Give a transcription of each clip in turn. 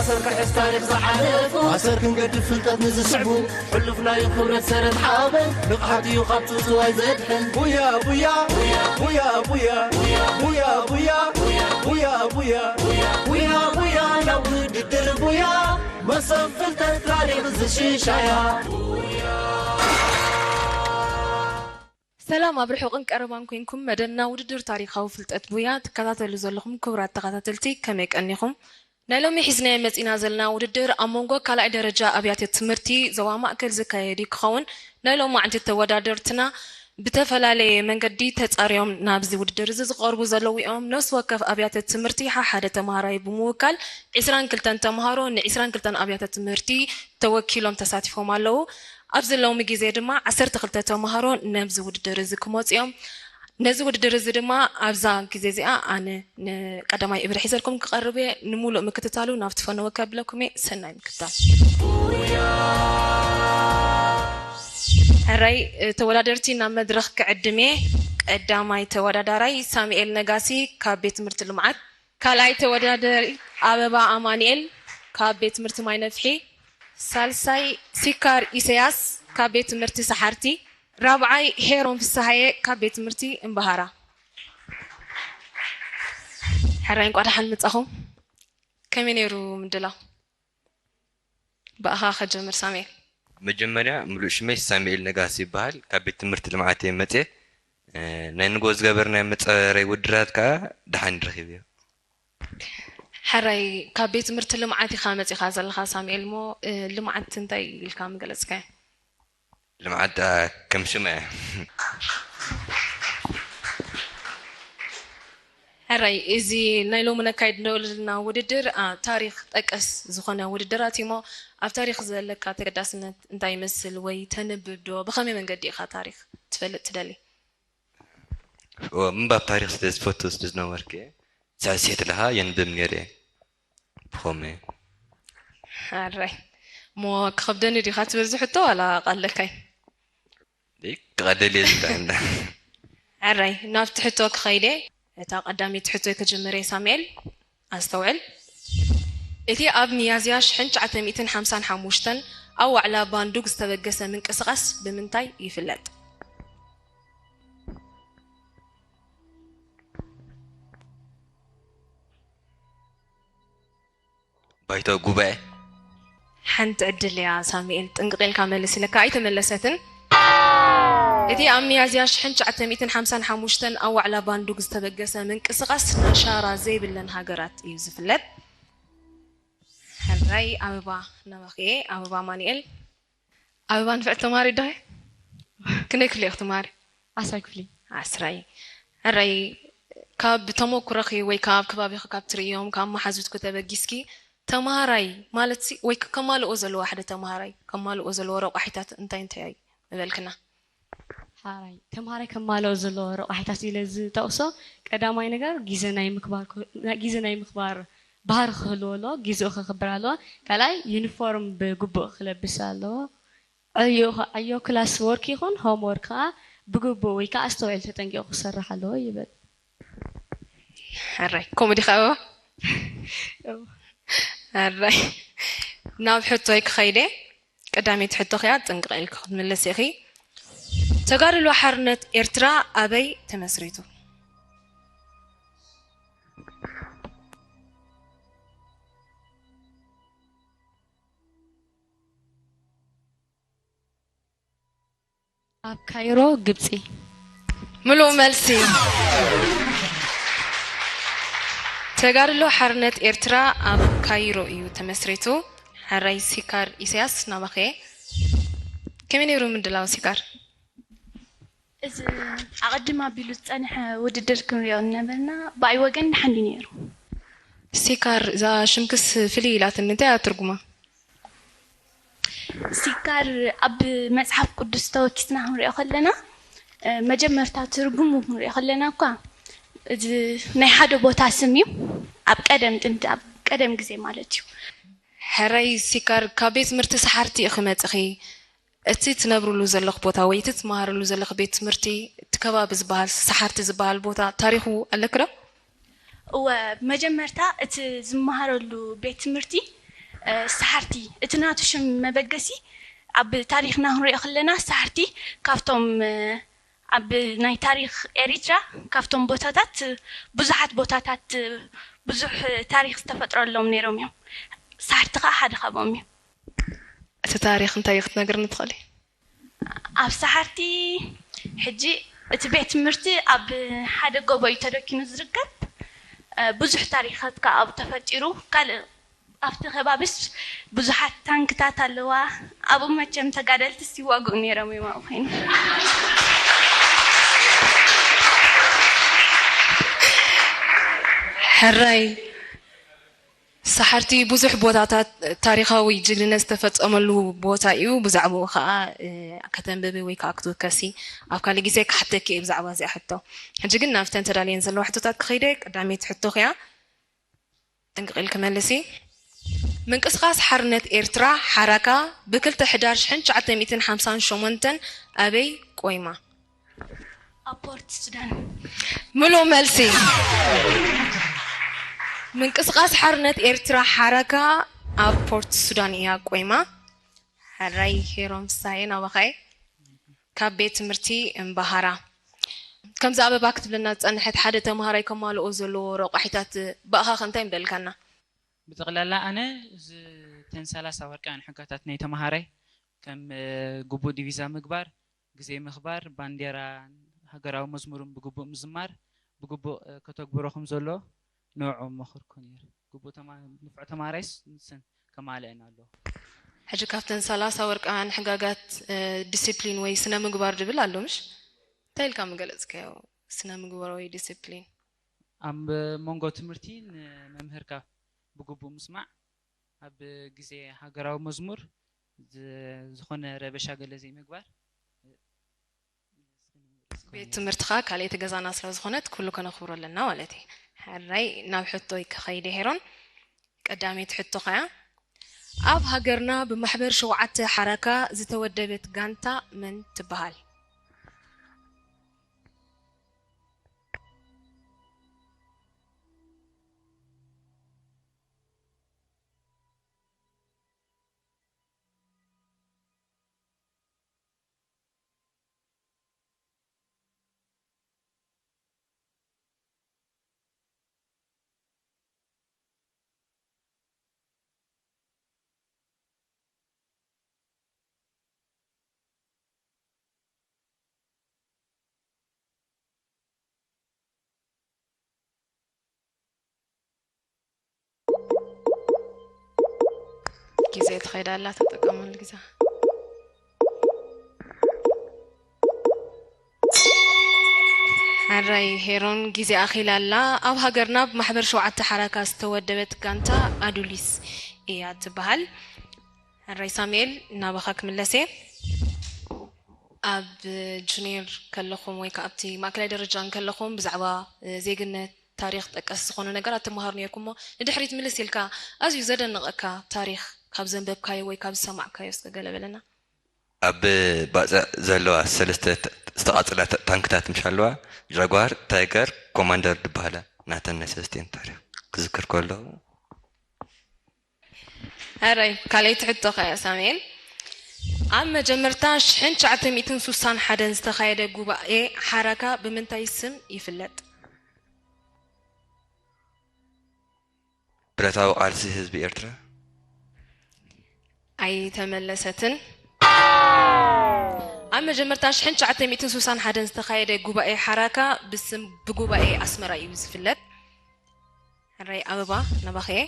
ኣሰር ክሕዝ ታሪኽ ዝሓለፉ ኣሰር ክንገድፍ ፍልጠት ንዝስዕቡ ሕሉፍ ናዩ ክብረት ሰረት ሓበን ንቕሓት እዩ ካብ ትውትዋይ ዘድሕን ቡያ ቡያ ቡያ ቡያ ቡያ ቡያ ቡያ ቡያ ቡያ ቡያ ቡያ ናብ ውድድር ቡያ መሰብ ፍልጠት ታሪኽ ዝሽሻያ ሰላም ኣብ ርሑቕን ቀረባን ኮንኩም መደብና ውድድር ታሪኻዊ ፍልጠት ቡያ ትከታተሉ ዘለኹም ክቡራት ተኸታተልቲ ከመይ ቀኒኹም? ናይ ሎሚ ሒዝናዮ መጺና ዘለና ውድድር ኣብ መንጎ ካልኣይ ደረጃ ኣብያተ ትምህርቲ ዞባ ማእከል ዝካየድ እዩ ክኸውን። ናይ ሎማዕንቲ ተወዳደርትና ብተፈላለየ መንገዲ ተጻርዮም ናብዚ ውድድር እዚ ዝቐርቡ ዘለዉ እዮም። ነፍሲ ወከፍ ኣብያተ ትምህርቲ ሓሓደ ተምሃራይ ብምውካል ዒስራን ክልተን ተምሃሮ ን ዒስራን ክልተን ኣብያተ ትምህርቲ ተወኪሎም ተሳቲፎም ኣለዉ። ኣብዚ ሎሚ ግዜ ድማ ዓሰርተ ክልተ ተምሃሮ ነብዚ ውድድር እዚ ክመፁ እዮም። ነዚ ውድድር እዚ ድማ ኣብዛ ግዜ እዚኣ ኣነ ንቀዳማይ እብሪ ሒዘልኩም ክቐርብ እየ። ንምሉእ ምክትታሉ ናብቲ ፈነወ ከብለኩም እየ። ሰናይ ምክትታል። ሕራይ ተወዳደርቲ ናብ መድረኽ ክዕድም እየ። ቀዳማይ ተወዳዳራይ ሳሙኤል ነጋሲ ካብ ቤት ትምህርቲ ልምዓት፣ ካልኣይ ተወዳዳሪ ኣበባ ኣማኑኤል ካብ ቤት ትምህርቲ ማይ ነፍሒ፣ ሳልሳይ ሲካር ኢሰያስ ካብ ቤት ትምህርቲ ሰሓርቲ፣ ራብዓይ ሄሮን ፍስሃየ ካብ ቤት ትምህርቲ እምበሃራ። ሕራይ እንቋ ደሓን መጻኹም። ከመይ ነይሩ ምድላው? ብኣኻ ከጀምር ሳሙኤል። መጀመርያ ምሉእ ሽመይ ሳሙኤል ነጋሲ ይበሃል። ካብ ቤት ትምህርቲ ልምዓት እየ መፅየ። ናይ ንግሆ ዝገበርናዮ መፃረይ ውድድራት ከዓ ደሓን ረኺበዮ። ሕራይ ካብ ቤት ትምህርቲ ልምዓት ኢኻ መፂኻ ዘለኻ ሳሙኤል እሞ ልምዓት እንታይ ኢልካ ምገለፅካዮ? ልምዓት ከዓ ከም ሽማ እያ። ሕራይ እዚ ናይ ሎሚ ነካይድ ንደለና ውድድር ታሪኽ ጠቀስ ዝኾነ ውድድራት እዩሞ ኣብ ታሪኽ ዘለካ ተገዳስነት እንታይ ይመስል ወይ ተንብብ ዶ? ብኸመይ መንገዲ ኢኻ ታሪኽ ትፈልጥ ትደሊ? ምንባብ ታሪኽ ስለ ዝፈቱ ስለ ዝነበርክ እየ። ሳዕስዒት ለኻ የንብብ ነይረ እየ። ብኸመይ? ሕራይ እሞ ክኸብደኒ ድዩ ትብል እዚ ሕቶ ዋላ ቀለልካይ? ክቐልል እየ ዝብል እንዳ። ሕራይ ናብቲ ሕቶ ክኸይደ እታ ቀዳመይቲ ሕቶ ክጅምር እየ ሳሙኤል ኣስተውዕል። እቲ ኣብ ሚያዝያ ሽሕን ትሽዓተ ሚእትን ሓምሳን ሓሙሽተን ኣብ ዋዕላ ባንዱግ ዝተበገሰ ምንቅስቓስ ብምንታይ ይፍለጥ? ባይቶ ጉባኤ። ሓንቲ ዕድል እያ ሳሙኤል ጥንቅቕ ኢልካ መልስ ኢለካ ኣይተመለሰትን። እቲ ኣብ ሚያዝያ ሽሕን ትሽዓተ ሚእትን ሓምሳን ሓሙሽተን ኣብ ዋዕላ ባንዱግ ዝተበገሰ ምንቅስቓስ ናሻራ ዘይብለን ሃገራት እዩ ዝፍለጥ። ሕራይ ኣበባ ናባኺ እየ ኣበባ ኣማኑኤል። ኣበባ ንፍዕቲ ተማሪ ዶ? ክንደይ ክፍሊ ኢኺ ትማሪ? ዓስራይ ክፍሊ። ዓስራይ። ሕራይ ካብ ተመኩሮኺ ወይ ካብ ከባቢኺ ካብ ትርእዮም ካብ መሓዙትኪ ተበጊስኪ ተምሃራይ ማለት ሲ ወይ ከማልኦ ዘለዎ ሓደ ተምሃራይ ከማልኦ ዘለዎ ረቋሒታት እንታይ እንታይ እዩ ምበልክና? ሓራይ ተምሃራይ ከማልኦ ዘለዎ ረቋሒታት ኢለ ዝጠቕሶ ቀዳማይ ነገር ግዜ ናይ ምክባር ግዜ ናይ ምክባር ባህሪ ክህልዎ ኣለዎ፣ ግዜኡ ከኽብር ኣለዎ። ካልኣይ ዩኒፎርም ብግቡእ ክለብስ ኣለዎ። ዕዮ ዕዮ ክላስ ወርክ ይኹን ሆም ወርክ ከዓ ብግቡእ ወይ ከዓ ኣስተውዒሉ ተጠንቂቑ ክሰርሕ ኣለዎ ይብል። ሕራይ ከምኡ ዲኻ ኣበባ? ሕራይ ናብ ሕቶይ ክኸይደ ቀዳመይቲ ሕቶ ኸያ ጥንቅቕ ኢልኪ ክትምልሲ ኢኺ። ተጋድሎ ሓርነት ኤርትራ ኣበይ ተመስሪቱ? ኣብ ካይሮ ግብጺ። ምሉእ መልሲ። ተጋድሎ ሓርነት ኤርትራ ኣብ ካይሮ እዩ ተመስሪቱ። ሕራይ ሲካር ኢሳያስ ናባኸ። ከመይ ነይሩ ምድላው ሲካር? እዚ ኣቐድም ኣቢሉ ዝጸንሐ ውድድር ክንሪኦ እናበልና ብኣይ ወገን ደሓን ድዩ ነይሩ? ሲካር እዛ ሽምክስ ፍልይ ኢላትኒ እንታይ እያ ትርጉማ? ሲካር ኣብ መጽሓፍ ቅዱስ ተወኪስና ክንሪኦ ከለና መጀመርታ ትርጉሙ ክንሪኦ ከለና እኳ እዚ ናይ ሓደ ቦታ ስም እዩ። ኣብ ቀደም ጥንቲ ኣብ ቀደም ግዜ ማለት እዩ። ሕራይ ሲካር ካብ ቤት ትምህርቲ ሰሓርቲ ኢኺ መጽኺ እቲ ትነብርሉ ዘለኽ ቦታ ወይ እቲ ትመሃርሉ ዘለኽ ቤት ትምህርቲ እቲ ከባቢ ዝበሃል ሰሓርቲ ዝበሃል ቦታ ታሪኹ ኣለኪ ዶ? እወ መጀመርታ እቲ ዝመሃረሉ ቤት ትምህርቲ ሰሓርቲ፣ እቲ ናቱ ሽም መበገሲ ኣብ ታሪኽና ክንሪኦ ከለና፣ ሰሓርቲ ካብቶም ኣብ ናይ ታሪኽ ኤሪትራ ካብቶም ቦታታት፣ ብዙሓት ቦታታት ብዙሕ ታሪኽ ዝተፈጥረሎም ነይሮም እዮም። ሰሓርቲ ከዓ ሓደ ካብኦም እዩ። እቲ ታሪኽ እንታይ እዩ ክትነግርኒ ትኽእሊ? ኣብ ሰሓርቲ ሕጂ እቲ ቤት ትምህርቲ ኣብ ሓደ ጎቦ እዩ ተደኪኑ ዝርከብ። ብዙሕ ታሪኻት ከዓ ኣብኡ ተፈጢሩ። ካልእ ኣብቲ ከባቢስ ብዙሓት ታንክታት ኣለዋ። ኣብኡ መቸም ተጋደልትስ ይዋግኡ ነይሮም እዮም ኣብኡ ኮይኑ። ሕራይ ሰሓርቲ ብዙሕ ቦታታት ታሪኻዊ ጅግንነት ዝተፈፀመሉ ቦታ እዩ። ብዛዕባኡ ከዓ ከተንብቢ ወይ ከዓ ክትውከሲ ኣብ ካልእ ግዜ ክሓተኪ እየ ብዛዕባ እዚኣ ሕቶ። ሕጂ ግን ናብተን ተዳልየን ዘለዋ ሕቶታት ክኸይደ ቀዳመይቲ ሕቶ ክያ ጥንቅቕ ኢልኪ መልሲ። ምንቅስቓስ ሓርነት ኤርትራ ሓራካ ብክልተ ሕዳር ሽሕን ትሽዓተ ሚእትን ሓምሳን ሸሞንተን ኣበይ ቆይማ? ኣብ ፖርት ሱዳን። ምሉእ መልሲ። ምንቅስቓስ ሓርነት ኤርትራ ሓራካ ኣብ ፖርት ሱዳን እያ ቆይማ። ሕራይ ሄሮም ፍስሃየ ናባኻየ። ካብ ቤት ትምህርቲ እምባሃራ። ከምዚ ኣበባ ክትብለና ዝጸንሐት ሓደ ተምሃራይ ከማልኦ ዘለዎ ረቋሒታት ብኣኻ ከ እንታይ ምበልካና? ብጠቕላላ ኣነ እዚ ተን ሰላሳ ወርቃውያን ሕጋታት ናይ ተምሃራይ ከም ግቡእ ዲቪዛ ምግባር፣ ግዜ ምኽባር፣ ባንዴራን ሃገራዊ መዝሙርን ብግቡእ ምዝማር፣ ብግቡእ ከተግብሮ ከም ዘሎ ንዕኡ መኽርኩ ነይረ። ግቡእ ተማ- ንፉዕ ተምሃራይስ ንሰን ከማልአን ኣለዎ። ሕጂ ካብተን ሰላሳ ወርቃውያን ሕጋጋት ዲሲፕሊን ወይ ስነ ምግባር ድብል ኣሎ ምሽ? እንታይ ኢልካ ምገለጽካዮ? ስነ ምግባር ወይ ዲሲፕሊን? ኣብ መንጎ ትምህርቲ ንመምህርካ ብግቡእ ምስማዕ፣ ኣብ ግዜ ሃገራዊ መዝሙር ዝ- ዝኾነ ረበሻ ገለ ዘይምግባር። ቤት ትምህርትኻ ካልኣይቲ ገዛና ስለ ዝኾነት ኩሉ ከነኽብሮ ኣለና ማለት እዩ። ሕራይ ናብ ሕቶይ ክኸይድ እየ ሄሮን። ቀዳመይቲ ሕቶ ኸያ ኣብ ሃገርና ብማሕበር ሸውዓተ ሓራካ ዝተወደበት ጋንታ መን ትበሃል? ግዜ ትኸይድ ኣላ ተጠቀመሉ ግዜ። ሕራይ ሄሮን ግዜ ኣኺላ ኣላ። ኣብ ሃገርና ብማሕበር ሸውዓተ ሓራካ ዝተወደበት ጋንታ ኣዱሊስ እያ ትበሃል። ሕራይ ሳሙኤል ናባኻ ክምለስ እየ። ኣብ ጁኒየር ከለኹም ወይ ከዓ ኣብቲ ማእከላይ ደረጃ እንከለኹም ብዛዕባ ዜግነት ታሪኽ ጠቀስ ዝኾኑ ነገራት ትመሃሩ ነይርኩም እሞ ንድሕሪት ምልስ ኢልካ ኣዝዩ ዘደንቐካ ታሪኽ ካብ ዘንበብካዮ ወይ ካብ ዝሰማዕካዮ እስከ ገለ በለና። ኣብ ባጽዕ ዘለዋ ሰለስተ ዝተቓጸላ ታንክታት ምሽ ኣለዋ፣ ጃጓር፣ ታይገር፣ ኮማንደር ዝበሃላ ናተን ናይ ሰለስቲኤን ታሪኽ ክዝክር ከለኹ። ሕራይ ካልኣይቲ ሕቶ ከያ ሳሙኤል ኣብ መጀመርታ ሽሕን ትሽዓተ ሚእትን ሱሳን ሓደን ዝተኻየደ ጉባኤ ሓራካ ብምንታይ ስም ይፍለጥ? ብረታዊ ቃልሲ ህዝቢ ኤርትራ። ኣይተመለሰትን። ኣብ መጀመርታ ሽሕን ትሽዓተ ሚእትን ሱሳን ሓደን ዝተኻየደ ጉባኤ ሓራካ ብስም ብጉባኤ ኣስመራ እዩ ዝፍለጥ። ሕራይ ኣበባ ናባኸየ።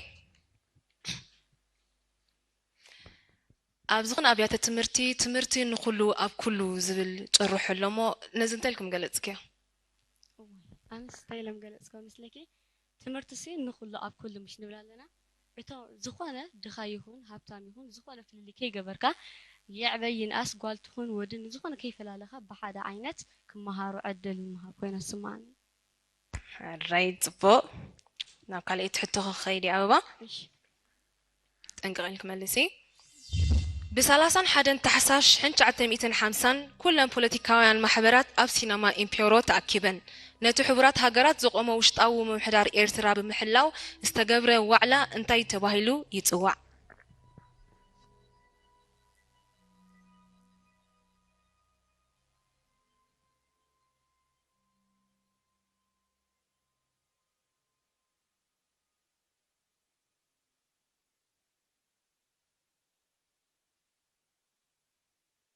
ኣብ ዝኾነ ኣብያተ ትምህርቲ ትምህርቲ ንኹሉ ኣብ ኩሉ ዝብል ጭርሖ ኣሎ እሞ ነዚ እንታይ ኢልኩም ገለጽክዮ? ኣንስ እንታይ ኢለ ምገለጽክዮ መስለኪ? ትምህርቲ ሲ ንኹሉ ኣብ ኩሉ ምሽ ንብል ኣለና። እቶ ዝኾነ ድኻ ይኹን ሃብታም ይኹን ዝኾነ ፍልልይ ከይገበርካ የዕበይ ይንኣስ ጓል ትኹን ወዲ ንዝኾነ ከይፈላለኻ ብሓደ ዓይነት ክመሃሩ ዕድል ምሃብ ኮይና ትስምዓኒ። ሕራይ ጽቡቕ ናብ ካልኣይቲ ሕቶ ክኸይድ እየ ኣበባ። ጠንቅቕ ኢልኪ መልሲ። ብ ሰላሳን ሓደን ታሕሳስ ሽሕን ትሽዓተ ሚእትን ሓምሳን ኩለን ፖለቲካውያን ማሕበራት ኣብ ሲነማ ኢምፔሮ ተኣኪበን ነቲ ሕቡራት ሃገራት ዘቖሞ ውሽጣዊ ምምሕዳር ኤርትራ ብምሕላው ዝተገብረ ዋዕላ እንታይ ተባሂሉ ይጽዋዕ?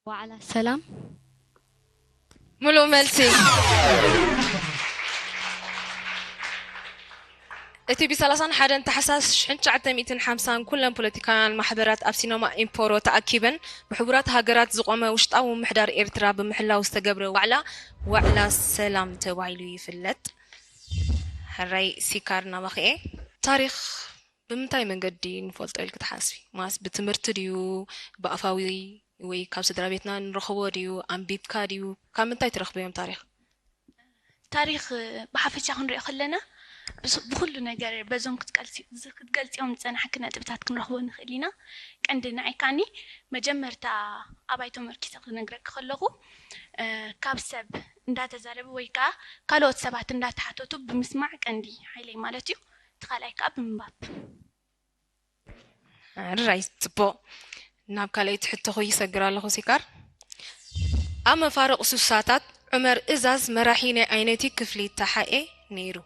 ዋዕላ ሰላም። ምሉእ መልሲ። እቲ ብ ሰላሳን ሓደን ታሕሳስ ሽሕን ትሽዓተ ሚእትን ሓምሳን ኩለን ፖለቲካውያን ማሕበራት ኣብ ሲነማ ኢምፖሮ ተኣኪበን ብሕቡራት ሃገራት ዝቖመ ውሽጣዊ ምምሕዳር ኤርትራ ብምሕላው ዝተገብረ ዋዕላ፣ ዋዕላ ሰላም ተባሂሉ ይፍለጥ። ሕራይ ሲካር ናባኽኤ። ታሪኽ ብምንታይ መንገዲ ንፈልጦ ኢልኪ ትሓስቢ? ማስ ብትምህርቲ ድዩ፣ ብኣፋዊ ወይ ካብ ስድራ ቤትና ንረኽቦ ድዩ፣ ኣንቢብካ ድዩ፣ ካብ ምንታይ ትረኽብዮም ታሪኽ? ታሪኽ ብሓፈሻ ክንሪኦ ከለና ብስ-፣ ብኹሉ ነገር በዞም ክትቀልሲ-፣ ክትገልጽዮም ዝጸናሕኪ ነጥብታት ክንረኽቦ ንኽእል ኢና። ቀንዲ ንዓይ ከኣኒ መጀመርታ ኣባይ ተመርኪሰ ክነግረኪ ከለኹ፣ እ፣ ካብ ሰብ እንዳተዛረቡ ወይ ከኣ ካልኦት ሰባት እንዳተሓተቱ ብምስማዕ ቀንዲ ሓይለይ ማለት እዩ። እቲ ካልኣይ ከኣ ብምንባብ። ሕራይ፣ ጽቡቕ። ናብ ካልኣይቲ ሕቶኹ ይሰግር ኣለኹ ሲካር። ኣብ መፋርቕ ሱሳታት ዑመር እዛዝ መራሒ ናይ ኣየነይቲ ክፍሊ ተሓኤ ነይሩ?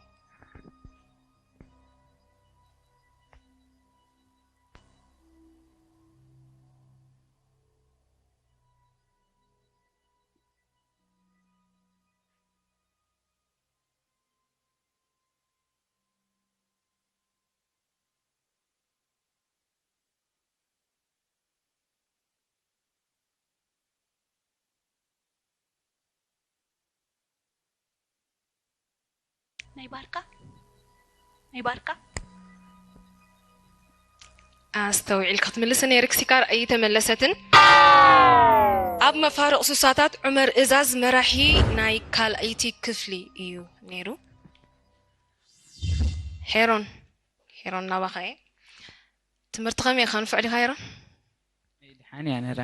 ናይ ባርካ፣ ናይ ባርካ። ኣስተውዒልካ ክትምልሲ ነይርክ ሲካር ኣይተመለሰትን። ኣብ መፋርቕ ሱሳታት ዑመር እዛዝ መራሒ ናይ ካልኣይቲ ክፍሊ እዩ ነይሩ። ሄሮን፣ ሄሮን ናባኻ እየ። ትምህርቲ ከመይ ኢኻ? ንፉዕ ዲኻ ሄሮን? ድሓን እያ ነራ።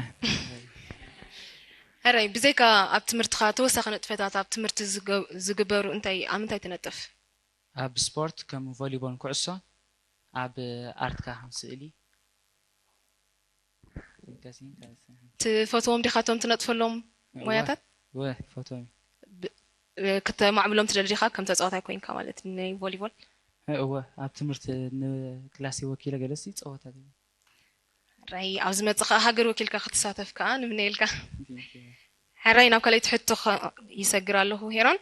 ሕራይ፣ ብዘይካ ኣብ ትምህርትኻ ተወሳኺ ንጥፈታት ኣብ ትምህርቲ ዝገ-፣ ዝግበሩ እንታይ፣ ኣብ ምንታይ ትነጥፍ? ኣብ ስፖርት ከም ቮሊቦል፣ ኩዕሶ፣ ኣብ ኣርት ከኣ ከም ስእሊ። ትፈትዎም ዲኻ እቶም ትነጥፈሎም እወ፣ ሞያታት? እወ፣ ፈትዎም። ብ-፣ ክተማዕብሎም ትደሊ ዲኻ ከም ተጻዋታይ ኮይንካ ማለት ናይ ቮሊቦል? እወ፣ ኣብ ትምህርቲ ንክላሰይ ወኪለ ገለሲ ይጸወት ኣለኹ። ራይ ኣብ ዝመጽእ ከኣ ሃገር ወኪልካ ክትሳተፍ ከኣ ንምነየልካ። ሕራይ ናብ ካልኣይቲ ሕቶ ከ-፣ ይሰግር ኣለኹ ሄሮን።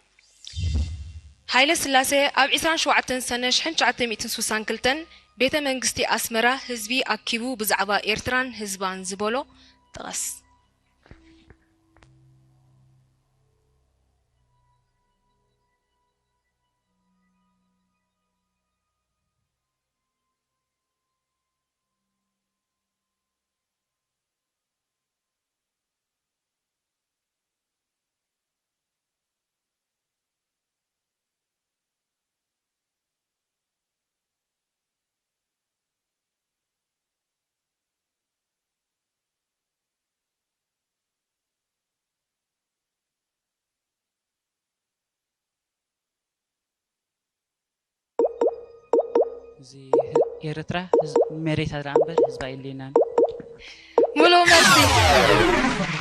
ሃይለ ስላሴ ኣብ ዕስራን ሸውዓተን ሰነ ሽሕን ትሽዓተ ሚእትን ስሳን ክልተን ቤተ መንግስቲ ኣስመራ ህዝቢ ኣኪቡ ብዛዕባ ኤርትራን ህዝባን ዝበሎ ጥቐስ። እዚ ኤርትራ ህዝ-፣ መሬታ ደኣ እምበር ህዝባ የድልየናን። ሙሉእ መልሲ።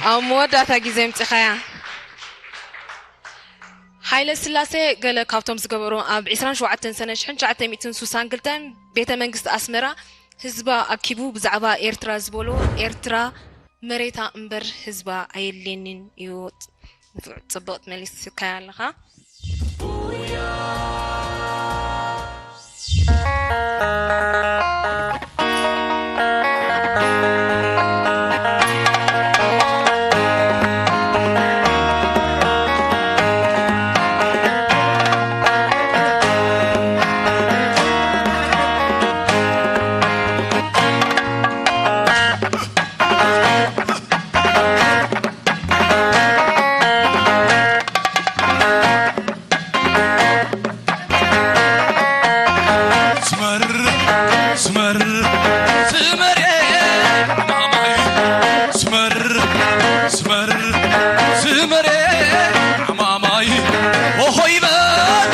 ኣብ መወዳእታ ግዜ ኣምጺኻያ። ሃይለ ስላሴ ገለ ካብቶም ዝገበሩ ኣብ ዕስራን ሸውዓተን ሰነ ሽሕን ትሽዓተ ሚእትን ስሳን ክልተን ቤተ መንግስቲ ኣስመራ ህዝባ ኣኪቡ ብዛዕባ ኤርትራ ዝበሎ ኤርትራ መሬታ እምበር ህዝባ ኣየድልየንን እዩ። ንፉዕ ጽብቕቲ መሊስካያ ኣለኻ። ስመር፣ ስመር፣ ስመር፣ ማማይ። ስመር፣ ስመር፣ ስመር፣ ማማይ። ኦሆይ በል፣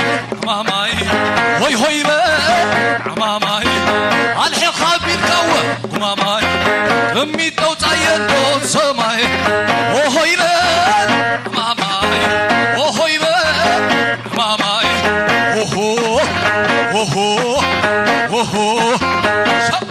ማማይ። ሆይ፣ ሆይ በል፣ ማማይ። ኣልሒኻ ቢልካወ፣ ማማይ። እሚት ተውጻየን ዶ ሰማይ። ኦሆይ በል፣ ማማይ። ኦሆይ በል፣ ማማይ። ኦሆ፣ ኦሆ፣ ኦሆ። ሻ-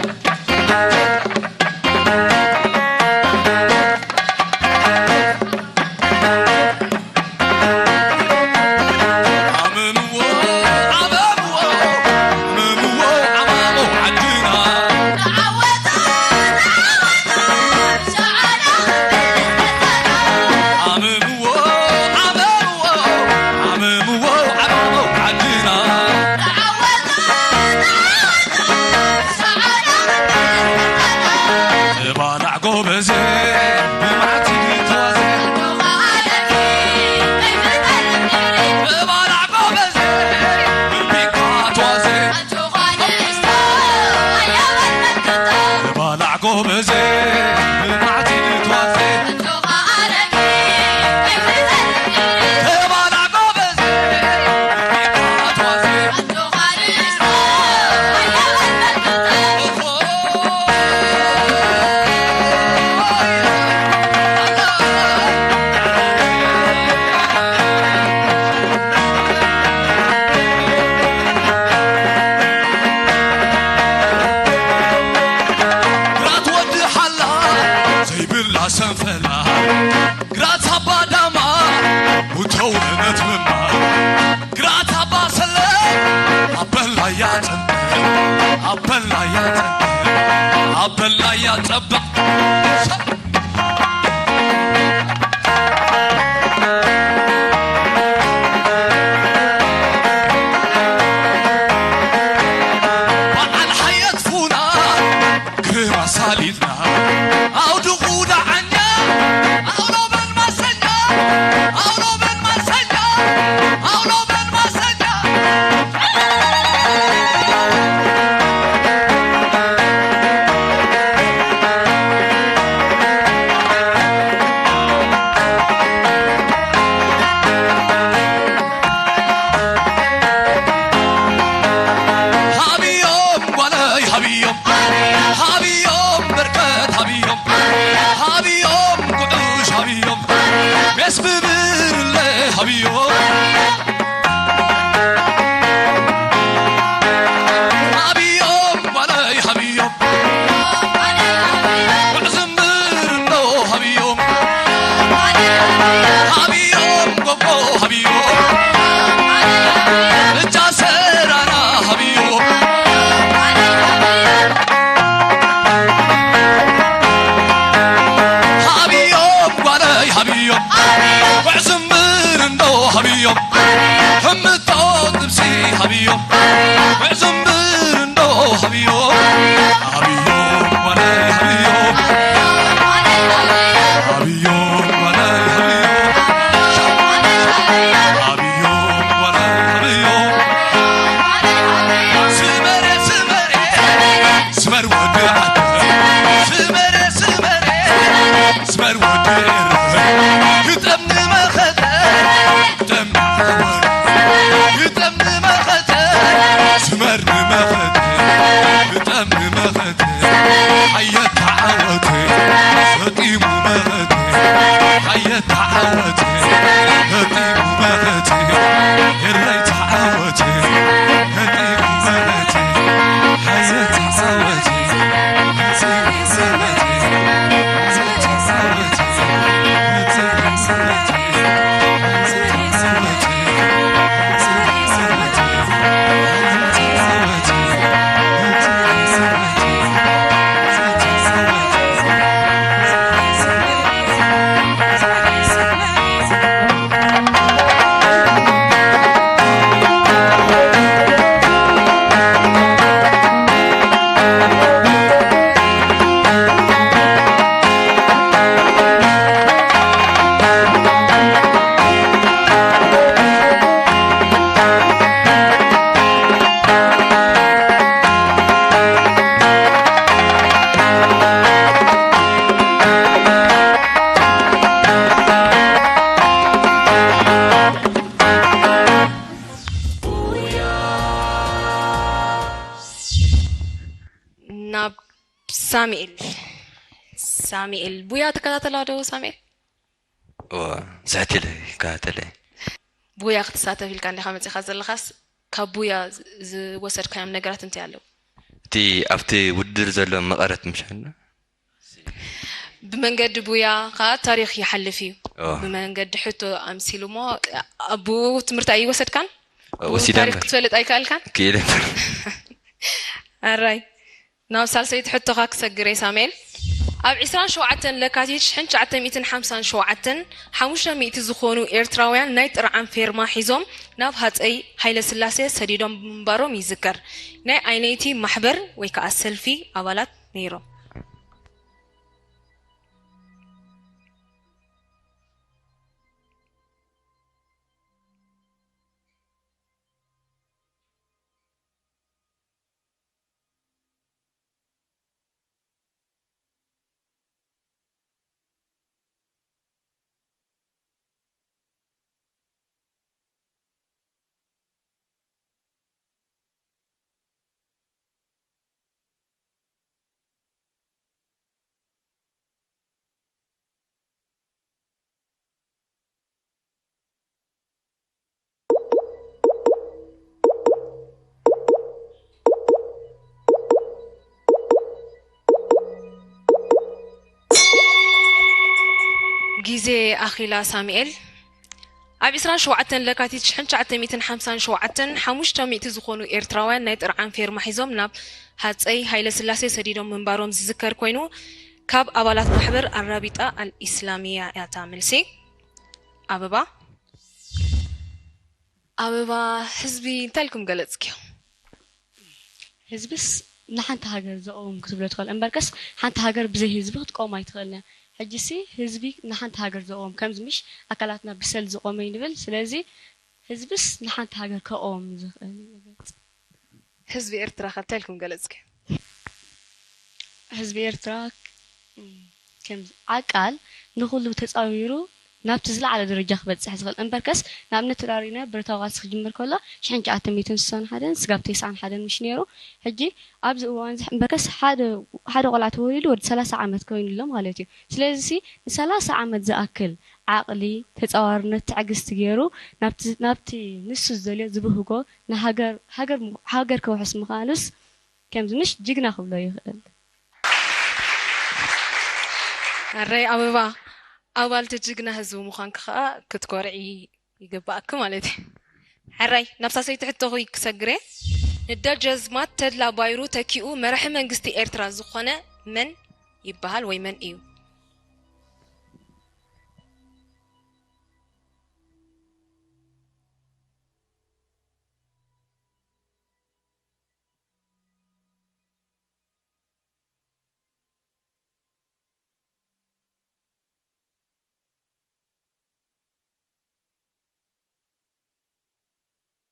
ግራት ኣባ ዳማ ውተው እነት ምማ ግራት ኣባ ሰለ ኣበላያ ጸንተ ኣበላያ ጸንተ ኣበላያ ጸበቕ በዓል ሓየት ፉና ግርማ ሳሊጥና ኣውድቑ ደዓኛ ኣውሎ በል ማሰኛ ኣውሎ በል ማሰኛ ኣውሎ በል ማሰኛ ሃብዮም ጓለይ ሃብዮም ሃብዮም በርከት ሃብዮም ሃብዮም ቁዱሽ ሃብዮም ሜስ ብብርለ ሃብዮም ሃብዮም ጓለይ ሃብዮም ጉዕ ዝምር እንዶ ሃብዮም ሃብዮም ጎቦ ሃብዮም እጫ ሰራራ ሃብዮም ሃብዮም ጓለይ ሃብዮም ጉዕ ዝምር እንዶ ሃብዮም ሕምቶ ጥብሲ ሃብዮም ጉዕ ዝምር እንዶ ሃብዮም ሃብዮም ጓለይ ሃብዮም ሃብዮም ጓለይ ሃብዮም ሃብዮም ጓለይ ሃብዮም ስመረ ስመረ ስመር ወዲ ዓደ ስመረ ስመረ ስመር ወዲ ኤረ ግጠም ንመኸተ ግጠም ንመኸተ ግጠም ንመኸተ ስመር ንመኸተ ግጠም ንመኸተ ሓየት ተዓወተ ፈጢሙ መኸተ ሓየት ተዓወተ ፈጢሙ መኸተ ኤረይ ተዓወተ ፈጢሙ መኸተ ሓየት ተዓወተ ናብ ሳሙኤል ሳሙኤል ቡያ ትከታተላ ዶ ሳሙኤል? እወ፣ ስሕት ኢለ ይከታተለ። ቡያ ክትሳተፍ ኢልካ እንዲኻ መፂኻ ዘለኻስ ካብ ቡያ ዝ- ዝወሰድካዮም ነገራት እንታይ ኣለዉ? እቲ ኣብቲ ውድድር ዘሎ መቐረት ምሻልና ብመንገዲ ቡያ ከዓ ታሪኽ ይሓልፍ እዩ። እወ። ብመንገዲ ሕቶ ኣምሲሉ እሞ ኣብኡ ትምህርቲ ኣይወሰድካን? ብኡ ወሲደ ታሪኽ እምበር። ክትፈልጥ ኣይከኣልካን? ክኢለ እምበር። ኣራይ ናብ ሳልሰይቲ ሕቶኻ ክሰግር እየ ሳሙኤል። ኣብ ዕስራን ሸውዓተን ለካቲት ሽሕን ትሽዓተ ሚእትን ሓምሳን ሸውዓተን ሓሙሽተ ሚእቲ ዝኾኑ ኤርትራውያን ናይ ጥርዓን ፌርማ ሒዞም ናብ ሃጸይ ሃይለስላሴ ሰዲዶም ምንባሮም ይዝከር። ናይ ኣይነይቲ ማሕበር ወይ ከዓ ሰልፊ ኣባላት ነይሮም? ግዜ ኣኺላ ሳሙኤል። ኣብ ዕስራን ሸውዓተን ለካቲት ሽሕን ትሽዓተ ሚእትን ሓምሳን ሸውዓተን ሓሙሽተ ሚእቲ ዝኾኑ ኤርትራውያን ናይ ጥርዓን ፌርማ ሒዞም ናብ ሃጸይ ሃይለ ስላሴ ሰዲዶም ምንባሮም ዝዝከር ኮይኑ፣ ካብ ኣባላት ማሕበር ኣራቢጣ ኣልኢስላሚያ እያ እታ መልሲ። ኣበባ። ኣበባ፣ ህዝቢ እንታይ ኢልኩም ገለጽክዮ? ህዝብስ ንሓንቲ ሃገር ዘቐውም ክትብሎ ትኽእል እምበርከስ፣ ሓንቲ ሃገር ብዘይ ህዝቢ ክትቀውም ኣይትኽእልን እያ። ሕጂሲ ህዝቢ ንሓንቲ ሃገር ዘቐውም፣ ከምዚ ምሽ ኣካላትና ብሰል ዝቖመ እዩ ንብል። ስለዚ ህዝብስ ንሓንቲ ሃገር ከቐውም ዝኽእል እዩ ንገልጽ። ህዝቢ ኤርትራ ከ እንታይ ኢልኩም ገለጽክዮ? ህዝቢ ኤርትራ ከም ዓቃል ንኹሉ ተጻዊሩ ናብቲ ዝለዓለ ደረጃ ክበጽሕ ዝኽእል እምበርከስ፣ ንኣብነት ተዳሪነ ብረታዊ ቃልሲ ክጅምር ከሎ ሽሕን ትሽዓተ ሚእትን ስሳን ሓደን ስጋብ ተስዓን ሓደን ምሽ ነይሩ። ሕጂ ኣብዚ እዋን እዚ እምበርከስ ሓደ ሓደ ቆልዓ ተወሊዱ ወዲ ሰላሳ ዓመት ኮይኑ ኣሎ ማለት እዩ። ስለዚ ሲ ንሰላሳ ዓመት ዝኣክል ዓቕሊ፣ ተጻዋርነት፣ ትዕግስቲ ገይሩ ናብቲ ናብቲ ንሱ ዝደልዮ ዝብህጎ ንሃገር ሃገር ሃገር ከውሕስ ምዃኑስ ከምዚ ምሽ ጅግና ክብሎ ይኽእል። ኣረይ ኣበባ፣ ኣባልቲ ጅግና ህዝቢ ምዃንኪ ኸኣ ክትኮርዒ ይግባእኪ ማለት እዩ። ሕራይ፣ ናብ ሳልሰይቲ ሕቶኺ ክሰግር እየ። ንደጀዝማት ተድላ ባይሩ ተኪኡ መራሒ መንግስቲ ኤርትራ ዝኾነ መን ይበሃል ወይ መን እዩ?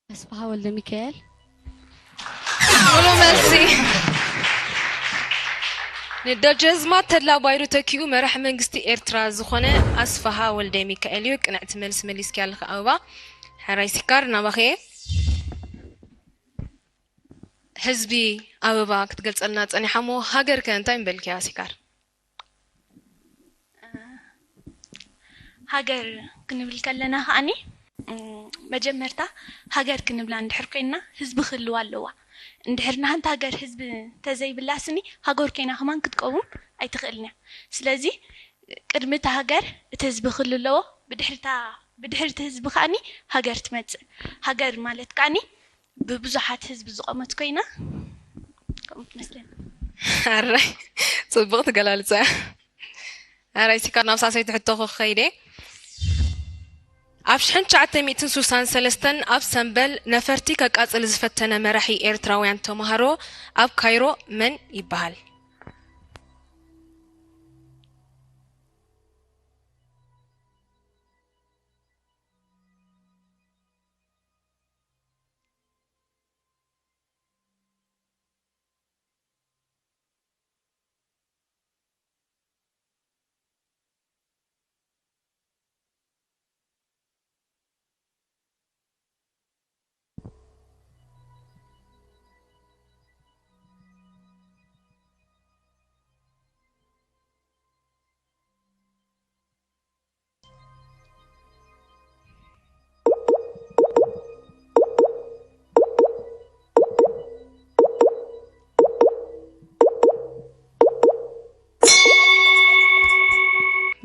ኣስፍሃ ወልደ ሚካኤል። ሙሉ መልሲ። ንደጀዝማት ተድላ ባይሩ ተኪኡ መራሒ መንግስቲ ኤርትራ ዝኾነ ኣስፍሃ ወልደ ሚካኤል እዩ። ቅንዕቲ መልሲ መሊስኪ ኣለኺ ኣበባ። ሕራይ ሲካር ናባኺ እየ። ህዝቢ ኣበባ ክትገልጸልና ጸኒሓ እሞ፣ ሃገር ከ እንታይ ምበልክያ ሲካር? ሃገር ክንብል ከለና ከኣኒ፣ እም፣ መጀመርታ ሃገር ክንብላ እንድሕር ኮይንና ህዝቢ ክህልዋ ኣለዋ። እንድሕር ንሓንቲ ሃገር ህዝቢ እንተዘይብላ ስኒ ሃገር ኮይና ከማን ክትቀውም ኣይትኽእልን እያ። ስለዚ ቅድሚ እታ ሃገር እቲ ህዝቢ ክህሉ ኣለዎ። ብድሕርታ ብድሕሪ እቲ ህዝቢ ከኣኒ ሃገር ትመጽእ። ሃገር ማለት ከኣኒ ብብዙሓት ህዝቢ ዝቖመት ኮይና ከምኡ ትመስለኒ። ኣራይ፣ ጽቡቕ ትገላልጻ። ኣራይ፣ ሲካር ናብ ሳሰይቲ ሕቶኹ ክኸይደ። ኣብ ሽሕን ትሽዓተ ሚእትን ስሳን ሰለስተን ኣብ ሰምበል ነፈርቲ ከቃጽል ዝፈተነ መራሒ ኤርትራውያን ተማሃሮ ኣብ ካይሮ መን ይበሃል?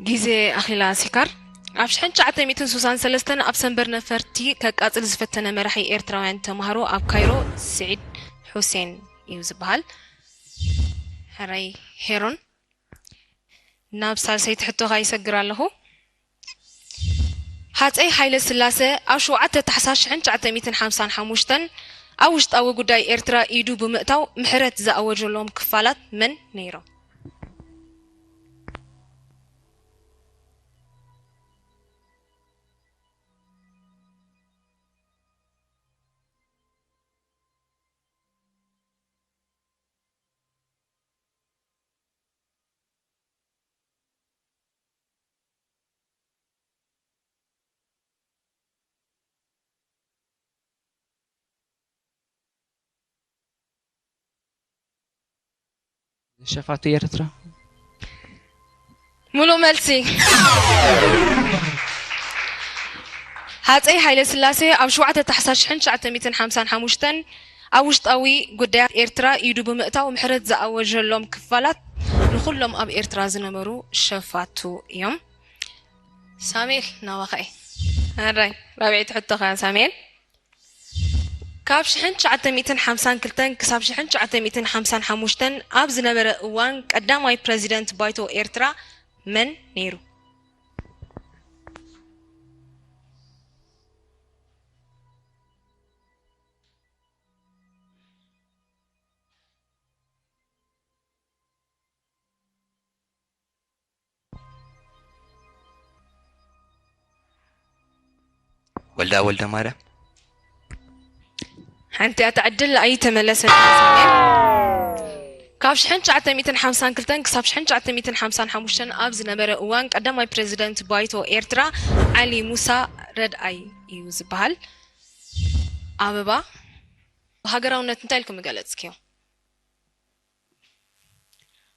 ግዜ ኣኺላ ሲካር። ኣብ ሽሕን ትሽዓተ ሚእትን ስሳን ሰለስተን ኣብ ሰንበር ነፈርቲ ከቃጽል ዝፈተነ መራሒ ኤርትራውያን ተማሃሮ ኣብ ካይሮ ስዒድ ሑሴን እዩ ዝበሃል። ሕራይ ሄሮን። ናብ ሳልሰይቲ ሕቶኻ ይሰግር ኣለኹ። ሃጸይ ሃይለ ስላሰ ኣብ ሸውዓተ ታሕሳስ ሽሕን ትሽዓተ ሚእትን ሓምሳን ሓሙሽተን ኣብ ውሽጣዊ ጉዳይ ኤርትራ ኢዱ ብምእታው ምሕረት ዝኣወጀሎም ክፋላት መን ነይሮም? ሸፋቱ ኤርትራ። ሙሉእ መልሲ። ሃጸይ ሃይለ ስላሴ ኣብ ሸውዓተ ታሕሳስ ሽሕን ትሽዓተ ሚእትን ሓምሳን ሓሙሽተን ኣብ ውሽጣዊ ጉዳያት ኤርትራ ኢዱ ብምእታው ምሕረት ዝኣወጀሎም ክፋላት ንኹሎም ኣብ ኤርትራ ዝነበሩ ሸፋቱ እዮም። ሳሙኤል፣ ናባኻ እየ። ኣራይ፣ ራብዐይቲ ሕቶ ኸኣ ሳሙኤል። ካብ ሽሕን ትሽዓተ ሚእትን ሓምሳን ክልተን ክሳብ ሽሕን ትሽዓተ ሚእትን ሓምሳን ሓሙሽተን ኣብ ዝነበረ እዋን ቀዳማይ ፕረዚደንት ባይቶ ኤርትራ መን ነይሩ? ወልዳ ወልደ ማርያም። ሓንቲ እያ ትዕድል ኣይተመለሰት። ካብ ሽሕን ትሽዓተ ሚእትን ሓምሳን ክልተን ክሳብ ሽሕን ትሽዓተ ሚእትን ሓምሳን ሓሙሽተን ኣብ ዝነበረ እዋን ቀዳማይ ፕረዚደንት ባይቶ ኤርትራ ዓሊ ሙሳ ረድኣይ እዩ ዝበሃል። ኣበባ፣ ሃገራውነት እንታይ ኢልኩም ገለጽክዮ?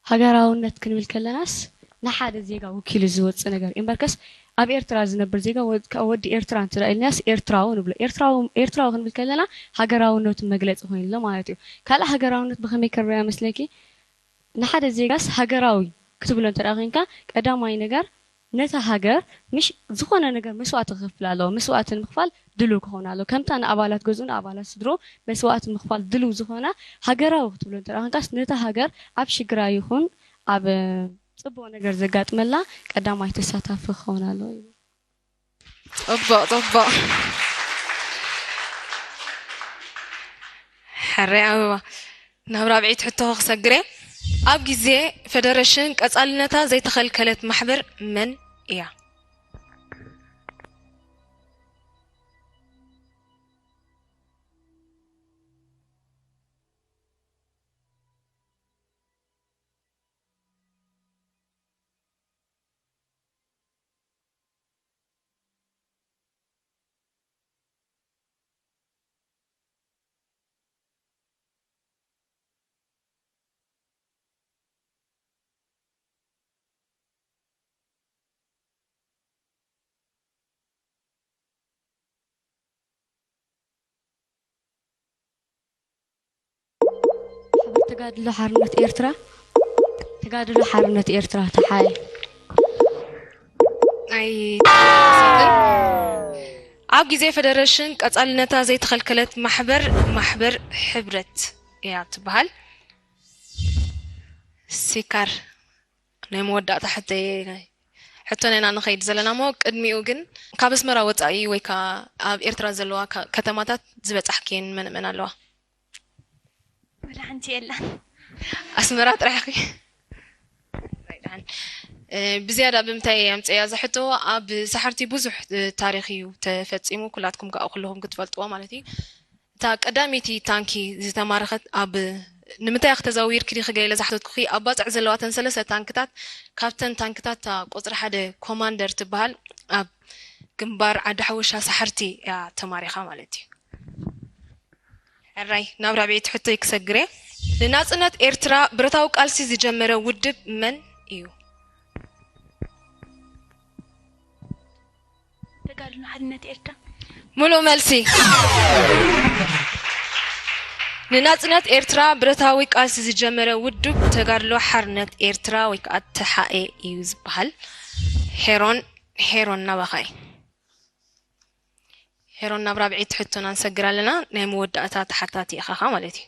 ሃገራውነት ክንብል ከለናስ ንሓደ ዜጋ ወኪሉ ዝወፅእ ነገር እዩ። እምበርከስ ኣብ ኤርትራ ዝነብር ዜጋ ወ- ከ- ወዲ ኤርትራ እንተ ኢልናስ ኤርትራዊ ንብሎ። ኤርትራዊ ኤርትራዊ ክንብል ከለና ሃገራውነቱ መግለፂ ኮይኑሎ ማለት እዩ። ካልእ ሃገራውነት ብኸመይ ከረያ መስለኪ? ንሓደ ዜጋስ ሃገራዊ ክትብሎ እንተ ደኣ ኮንካ ቀዳማይ ነገር ነታ ሃገር ምሽ ዝኾነ ነገር መስዋእቲ ክኸፍል ኣለዎ። መስዋእቲ ንምኽፋል ድሉው ክኸውን ኣለዎ። ከምታ ንኣባላት ገዝኡ ንኣባላት ስድርኡ መስዋእቲ ምኽፋል ድሉው ዝኾነ ሃገራዊ ክትብሎ እንተ ደኣ ኮንካስ ነታ ሃገር ኣብ ሽግራ ይኹን ኣብ ጽቡቕ ነገር ዘጋጥመላ ቀዳማይ ተሳታፊ ክኸውን ኣለዎ ይብል። ጽቡቕ ጽቡቕ። ሕራይ ኣበባ፣ ናብ ራብዐይቲ ሕቶ ክሰግር እየ። ኣብ ግዜ ፈደረሽን ቀጻልነታ ዘይተኸልከለት ማሕበር መን እያ? ተጋድሎ ሓርነት ኤርትራ ተጋድሎ ሓርነት ኤርትራ ተሓኤ ኣይ ኣብ ግዜ ፈደረሽን ቀጻልነታ ዘይተኸልከለት ማሕበር ማሕበር ሕብረት እያ ትበሃል። ሲካር ናይ መወዳእታ ሕቶና ኢና ንኸይድ ዘለና እሞ ቅድሚኡ ግን ካብ ኣስመራ ወፃኢ ወይ ከዓ ኣብ ኤርትራ ዘለዋ ከተማታት ዝበፃሕክየን መን መን ኣለዋ? ወላ ሓንቲ የላን። ኣስመራ ጥራሕ ኢኺ? ብዝያዳ ብምንታይ ኣምፀያ ዝሕቶ ኣብ ሳሕርቲ ብዙሕ ታሪክ እዩ ተፈፂሙ ኩላትኩም ከዓ ኩልኹም ክትፈልጥዎ ማለት እዩ። እታ ቀዳመይቲ ታንኪ ዝተማረኸት ኣብ ንምንታይ ክትዘውር ክዲ ክገለ ዝሓተትኩኺ ኣብ ባፅዕ ዘለዋተን ሰለስተ ታንክታት ካብተን ታንክታት እታ ቁፅሪ ሓደ ኮማንደር ትበሃል ኣብ ግንባር ዓዲ ሓወሻ ሳሕርቲ እያ ተማሪኻ ማለት እዩ። ሕራይ ናብ ራብዒቲ ሕቶይ ክሰግር እየ። ንናፅነት ኤርትራ ብረታዊ ቃልሲ ዝጀመረ ውድብ መን እዩ? ተጋድሎ ሓርነት ኤርትራ። ሙሉእ መልሲ። ንናፅነት ኤርትራ ብረታዊ ቃልሲ ዝጀመረ ውድብ ተጋድሎ ሓርነት ኤርትራ ወይ ከዓ ተሓኤ እዩ ዝበሃል። ሄሮን ሄሮን ናባኻ እዩ። ሄሮን ናብ ራብዒት ሕቶና ንሰግር ኣለና። ናይ መወዳእታ ተሓታቲ ኢኻኻ ማለት እዩ።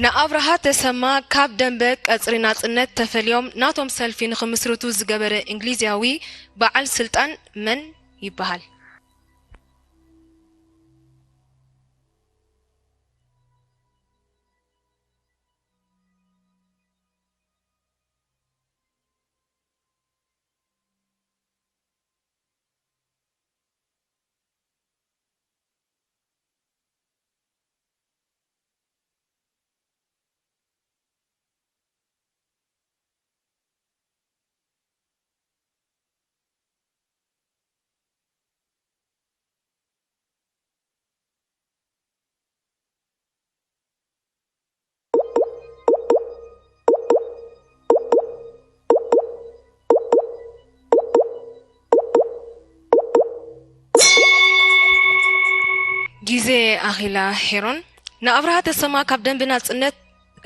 ንኣብርሃ ተሰማ ካብ ደንበ ቀጽሪ ናጽነት ተፈልዮም ናቶም ሰልፊ ንኽምስርቱ ዝገበረ እንግሊዝያዊ በዓል ስልጣን መን ይበሃል? ግዜ ኣኺላ ሄሮን ንኣብርሃ ተሰማ ካብ ደንበ ናጽነት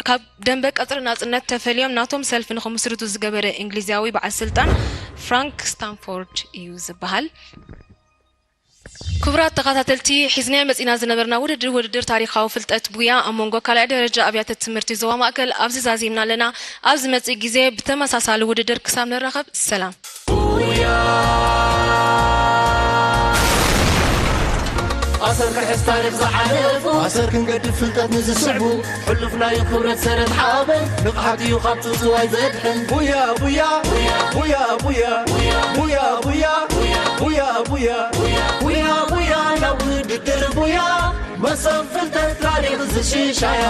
ካብ ደንበ ቀጽሪ ናጽነት ተፈልዮም ናቶም ሰልፊ ንኽምስርቱ ዝገበረ እንግሊዝያዊ በዓል ስልጣን ፍራንክ ስታንፎርድ እዩ ዝበሃል። ክቡራት ተኸታተልቲ፣ ሒዝናዮ መጺና ዝነበርና ውድድር፣ ውድድር ታሪኻዊ ፍልጠት ቡያ ኣብ መንጎ ካልኣይ ደረጃ ኣብያተ ትምህርቲ ዞባ ማእከል ኣብዚ ዛዚምና ኣለና። ኣብ ዝመጽእ ግዜ ብተመሳሳሊ ውድድር ክሳብ ንራኸብ፣ ሰላም። ኣሰር ክሕዝ ታሪኽ ዝሓለፉ ኣሰር ክንገድፍ ፍልጠት ንዝስዕቡ ሕሉፍ ናይ ክብረት ሰረት ሓበን ንቕሓት እዩ ካብ ጽውጽዋይ ዘድሕን ቡያ ቡያ ቡያ ቡያ ቡያ ቡያ ቡያ ቡያ ቡያ ቡያ ናብ ውድድር ቡያ መሰብ ፍልጠት ታሪኽ ዝሽሻያ